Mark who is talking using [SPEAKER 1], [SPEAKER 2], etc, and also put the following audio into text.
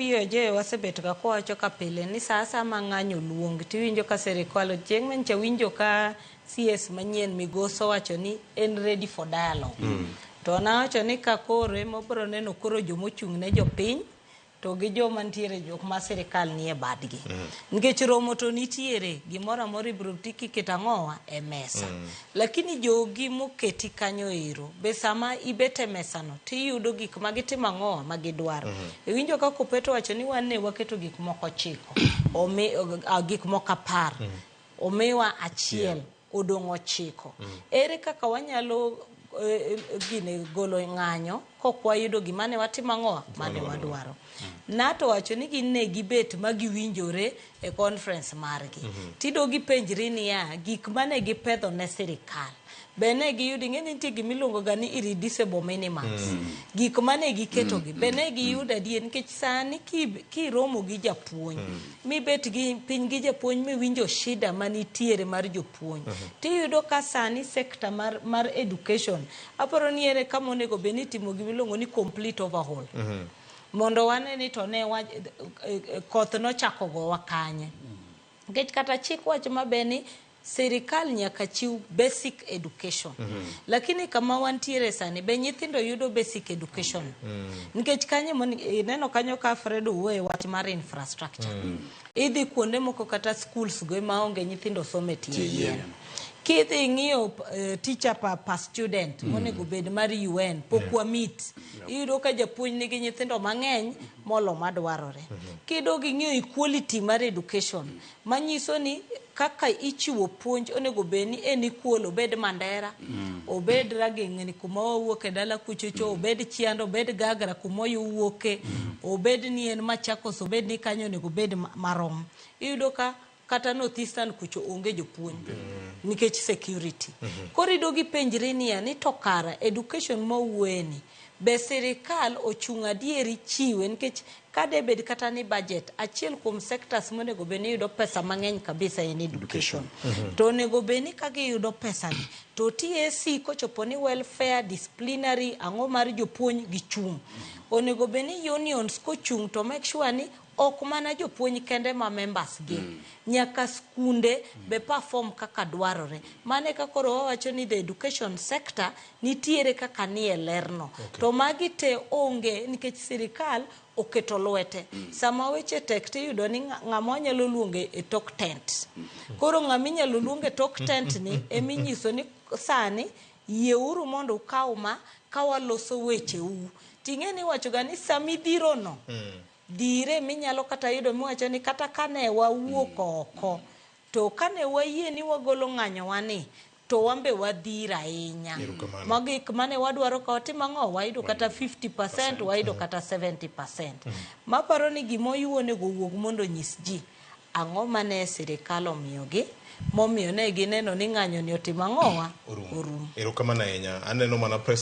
[SPEAKER 1] VOJ wasebet ga kwawacho ka pile ni sa asaya ma ng'anyo luong tiwinjo ka sirikal chieng' manyicha winjo ka CS manyien Migosi owacho ni en ready for dialogue. To nawacho ni ka koro ema obiro neno koro jomochung' ne jopiny to gi joma nitiere jok ma sirikal nie badgi. Nikech romo to nitiere, gimoro amora ibiro ti kiketo ang'owa e mesa. Lakini jogi moketi kanyo ero, be sama ibet e mesa no tiyudo gik ma gitimo ang'owa ma gidwaro. Iwinjo ka Kopeto wacho ni wan ne waketo gik moko 9, omi, gik moko 10, omiwa achiel, odong' 9. Ere kaka wanyalo gine golo ng'anyo kok wayudo gima ne watimo ang'owa mane wadwaro. Nato wacho ni gin ne gibet ma giwinjore e conference margi. Tidog ipenjri niya, gik mane gipedho ne sirikal, be ne giyudo, ing'e ni nitie gima iluongo ga ni irreducible minimums. Gik mane giketo gi, be ne giyudo adier, nikech sani kiromo gi japuonj, mibet gi piny gi japuonj miwinjo shida manitiere mar jopuonj, tiyudo ka sani sector mar education, aparo ni ere kama onego bed ni itimo gima iluongo ni complete overhaul. Mondo wane ni to ne koth nochako gowa kanye. Nikech kata chik wacho maber ni sirikal nyaka chiw basic education. Lakini kama wantiere sani, be nyithindo yudo basic education? Nikech kanyo ineno kanyo ka Fred owuoye wach mar infrastructure. Idhi kuonde moko kata schools go ema onge nyithindo somo e tie yien. Kidhi ing'iyo teacher per student monego bed mar UN pok wa meet. Iyudo ka japuonj nigi nyithindo mang'eny molo madwarore. Kidog ing'iyo equality mar education, manyiso ni kaka ichiwo puonj onego bed ni en equal, obed Mandera, obed Rageng'ni kuma wawuok e dala kuchocho, obed Chianda, obed Gagra kuma oyuwuoke, obed ni en Machakos, obed ni kanyo onego bed marom. Iyudo ka kata North Eastern kucho onge jopuonj nikech security. Koro idog ipenjri niya ni to kara education mawuoye ni be sirikal ochung' adieri chiwe, nikech kade bed kata ni budget achiel kuom sectors monego bed ni yudo pesa mang'eny kabisa en education. To onego bed ni ka giyudo pesa ni to TSC kochopo ni welfare, disciplinary, ang'o mar jopuonj gichung'. Onego bed ni unions kochung' to make sure ni ok mana jopuonj kende ma members gi, nyaka skunde be perform kaka dwarore. Mano e kaka koro wawacho ni the education sector nitiere kaka nie lerno. To magi te onge nikech sirikal oketo lwete. Sama weche tek tiyudo ni ng'ama wanyalo luongo e tok tent. Koro ng'ama inyalo luong e tok tent ni eminyiso ni sani yieuru mondo ukaw ma ka waloso wecheu. Ting'e ni iwacho ga ni samidhiro no, dhire minyalo kata yudo miwacho ni kata kane wawuok oko, to kane wayie ni wagolo ng'anyowa ni, to wan be wadhir ahinya.
[SPEAKER 2] Erokamano.
[SPEAKER 1] Mogik mane wadwaro ka watimo ang'o, wayudo kata 50%, wayudo kata 70%. Maparo ni gima oyuo onego owuog mondo onyis ji ang'o mane sirikal omiyogi momiyo ne gineno ni ng'anyo ni otimo ang'owa
[SPEAKER 2] Orumo.
[SPEAKER 1] Orumo.
[SPEAKER 2] Erokamano ahinya. Aneno mana press